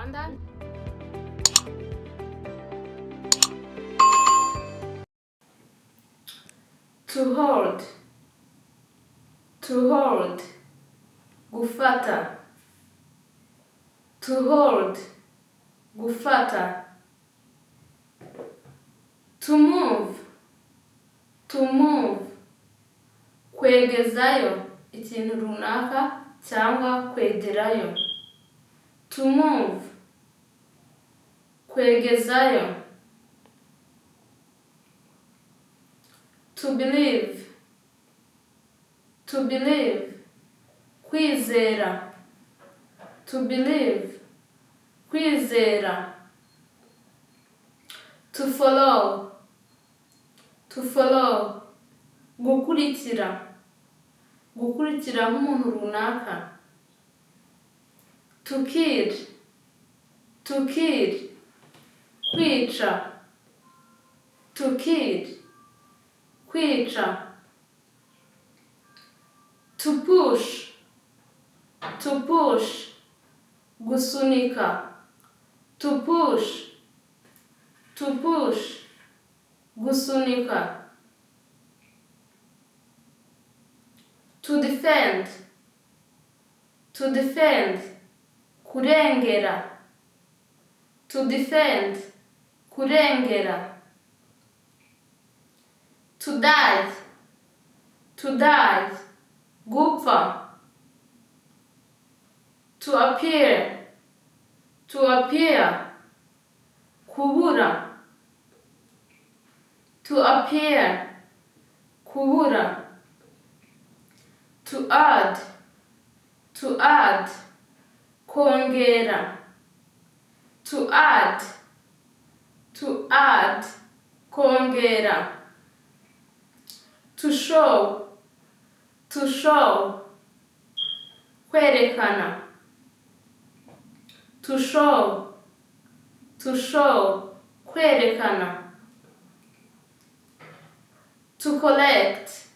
Rwanda. To hold, to hold, gufata. To hold, gufata. To move, to move, kwegezayo ikintu runaka cyangwa kwegerayo. To move, kwegezayo. To believe, to believe, kwizera. To believe, kwizera. To follow, to follow, gukurikira, gukurikira nk'umuntu runaka. To kill, to kill, kwica. To kill, kwica. To push, to push, gusunika. To push, to push, gusunika. To defend, to defend, kurengera. To defend, kurengera. To die, to die, gupfa. To appear, to appear, kubura. To appear, kubura. To add, to add, kongera. To add, to add, kongera. To show, to show, kwerekana. To show, to show, kwerekana. To collect,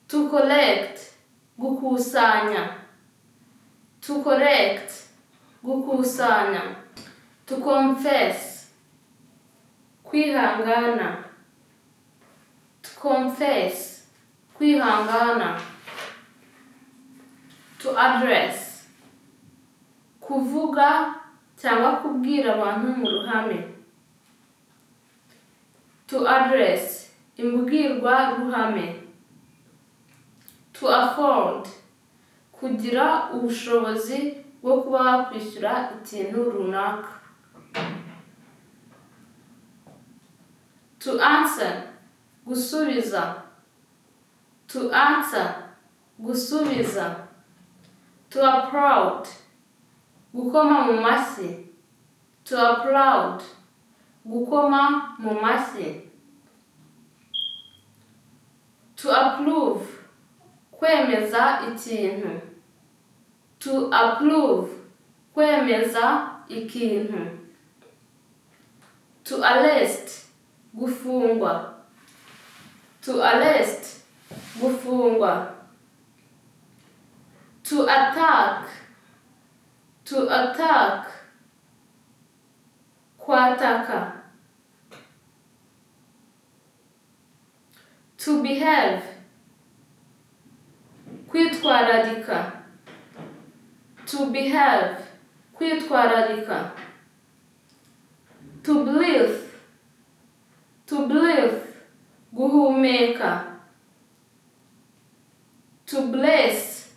to collect, gukusanya. To collect, gukusanya. To confess, kwihangana. To confess, kwihangana. To address, kuvuga cyangwa kubwira abantu mu ruhame. To address, imbwirwaruhame. To afford, kugira ubushobozi bwo kuba wakwishyura ikintu runaka. To answer, gusubiza. To answer, gusubiza. To applaud, gukoma mu mashyi. To applaud, gukoma mu mashyi. To approve, kwemeza ikintu. To approve, kwemeza ikintu. To arrest, gufungwa. To arrest, gufungwa. To attack, to attack, kwataka. To behave, kwitwararika. To behave, kwitwararika. To breathe, to breathe, guhumeka. To bless,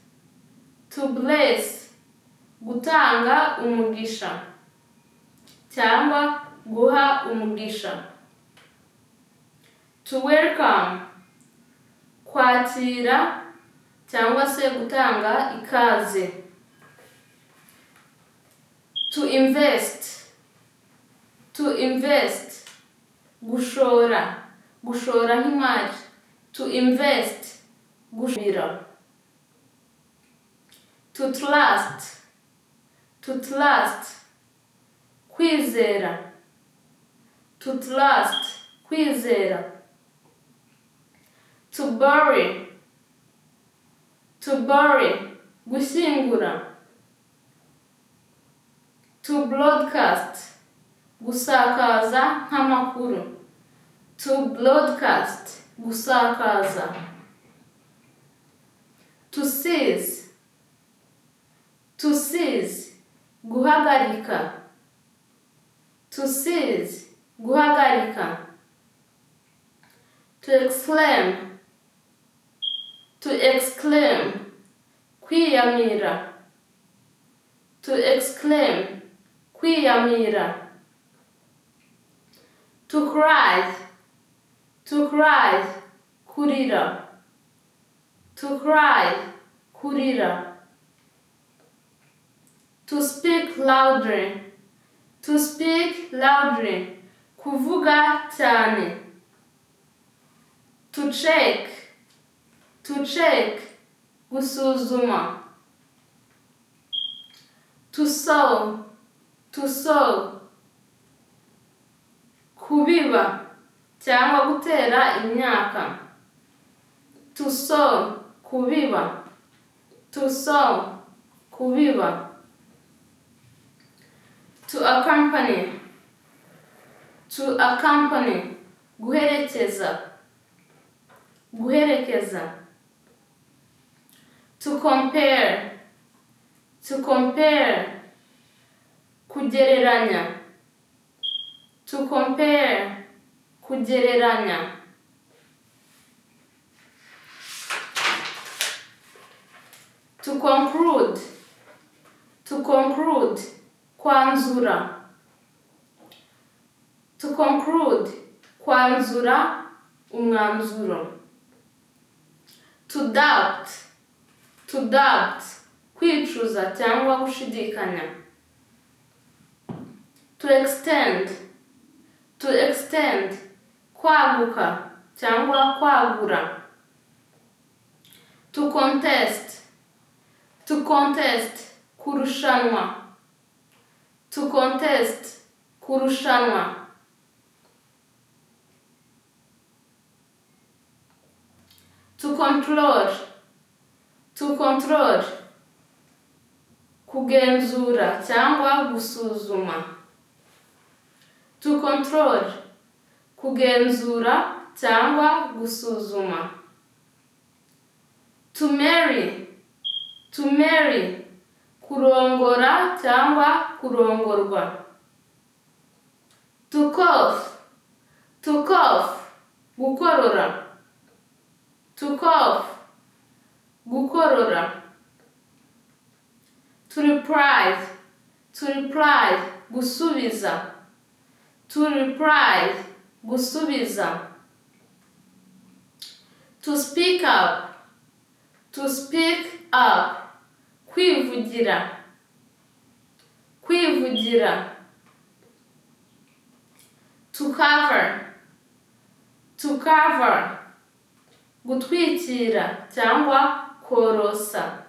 to bless, gutanga umugisha cyangwa guha umugisha. To welcome, kwakira cyangwa se gutanga ikaze. To invest, to invest, gushora, gushora nk'imari. To invest, gushora. To trust, to trust, kwizera. To trust, kwizera. To bury, to bury, gushyingura. To broadcast, gusakaza nk'amakuru. To broadcast, gusakaza. To seize, to seize, guhagarika. To seize, guhagarika. To exclaim, to exclaim, kwiyamira. To exclaim, kwiyamira. To cry, to cry, kurira. To cry, kurira. To speak loudly, to speak loudly, kuvuga cyane. To check, to check, gusuzuma. To sow, to sow, kubiba cyangwa gutera imyaka. To sow, kubiba. To sow, kubiba. To accompany, to accompany, guherekeza, guherekeza. To compare, to compare, kugereranya. To compare, kugereranya. To conclude, to conclude, kwanzura. To conclude, kwanzura umwanzuro. To doubt, to doubt, kwicuza cyangwa gushidikanya. To extend, to extend, kwaguka cyangwa kwagura. To contest, to contest, kurushanwa. To contest, kurushanwa. To control, to control, kugenzura cyangwa gusuzuma. To control, kugenzura cyangwa gusuzuma. To marry, to marry, kurongora cyangwa kurongorwa. To cough, to cough, gukorora. To cough, gukorora. To reply, to reply, gusubiza. To reply, gusubiza. To speak up, to speak up, kwivugira, kwivugira. To cover, to cover, gutwikira cyangwa korosa.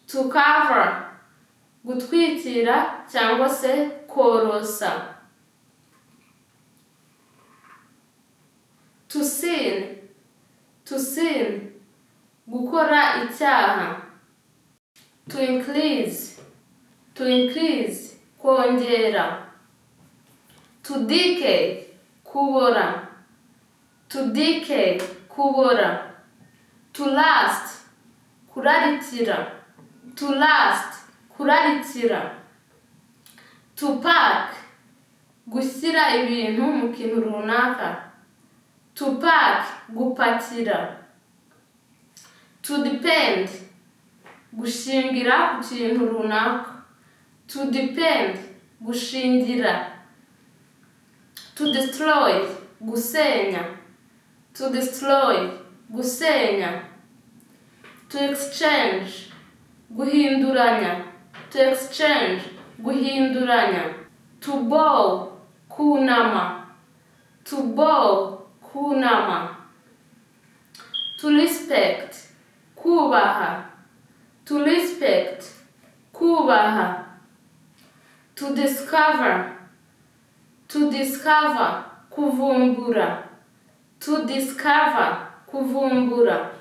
To cover, gutwikira cyangwa se korosa. To sin, to sin, gukora icyaha. To increase, to increase, kongera. To decay, kubora. To decay, kubora. To lust, kurarikira. To lust, kurarikira. To pack, gushyira ibintu mu kintu runaka. To pack, gupakira. To depend, gushingira ku kintu runaka. To depend, gushingira. To destroy, gusenya. To destroy, gusenya. To exchange, guhinduranya. To exchange, guhinduranya. To bow, kunama. To bow, kunama. To respect, kubaha. To respect, kubaha. To discover, to discover, kuvumbura. To discover, kuvumbura.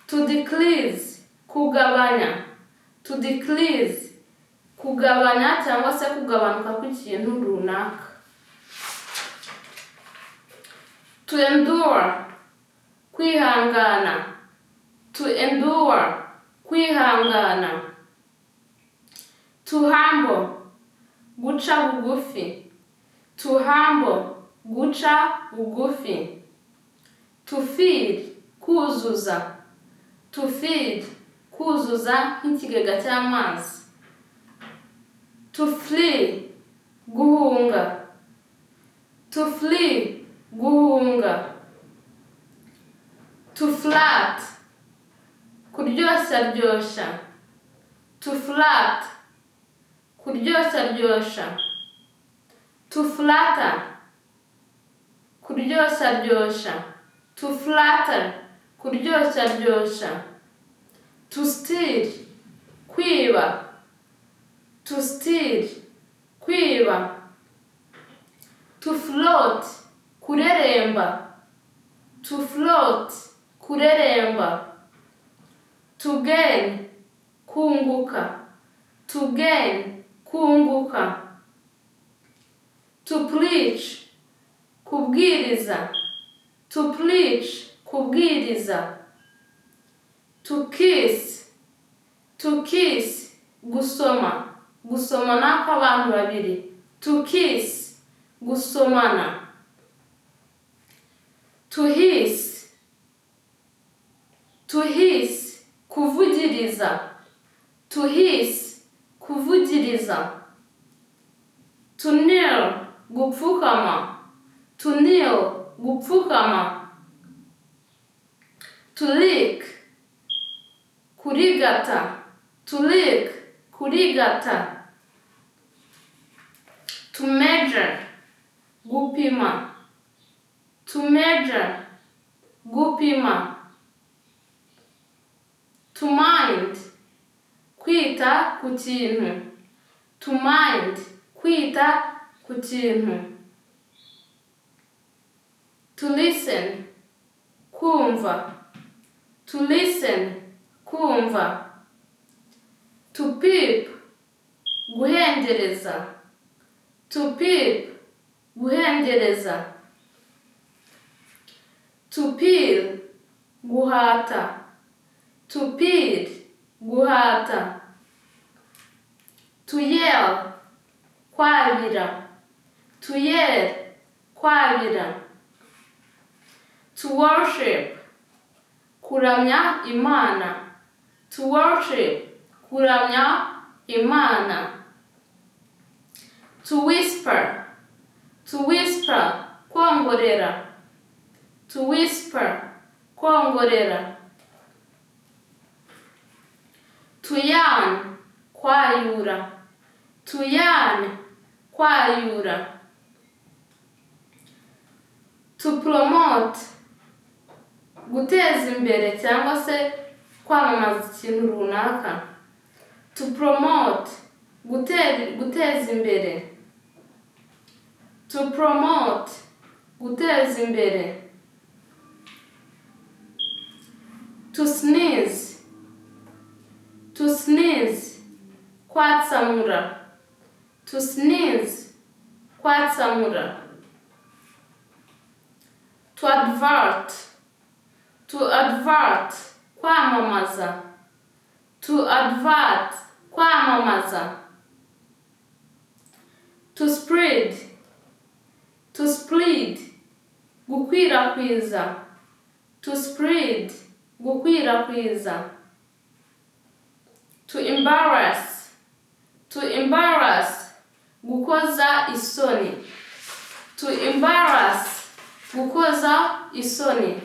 To decrease, kugabanya. To decrease, Kugabanya cyangwa se kugabanuka kw'ikintu runaka. To endure, kwihangana. To endure, kwihangana. To humble, guca bugufi. To humble, guca bugufi. To fill, kuzuza. To fill, kuzuza nk'ikigega cy'amazi. To flee, guhunga. To flee, guhunga. To flirt, kuryoshya. To flirt, kuryoshya. To flatter, kuryoshya. To flatter, kuryoshya. To steal, kwiba. To steal, kwiba. To float, kureremba. To float, kureremba. To gain, kunguka. To gain, kunguka. To preach, kubwiriza. To preach, kubwiriza. To kiss, to kiss, gusoma. Gusomana kw'abantu babiri. To kiss, gusomana. To hiss, to hiss, kuvugiriza. To hiss, kuvugiriza. To kneel, gupfukama. To kneel, gupfukama. To lick, kurigata. To lick, kurigata. To measure, gupima. To measure, gupima. To mind, kwita ku kintu. To mind, kwita ku kintu. To listen, kumva. To listen, kumva. To peep, guhengereza. To peep, guhengereza. To peel, guhata. To peel, guhata. To yell, kwabira. To yell, kwabira. To worship, kuramya Imana. To worship, kuramya Imana. To whisper, to whisper, kwongorera. To whisper, kwongorera. To yawn, kwayura. To yawn, kwayura. To promote, guteza imbere cyangwa se kwamamaza ikintu runaka. To promote, guteza imbere. To promote, guteza imbere. To sneeze, to sneeze, kwatsamura. To sneeze, kwatsamura. To advert, to advert, kwamamaza. To advert, kwamamaza. To spread, to spread, gukwirakwiza. To spread, gukwirakwiza. To embarrass, to embarrass, gukoza isoni. To embarrass, gukoza isoni.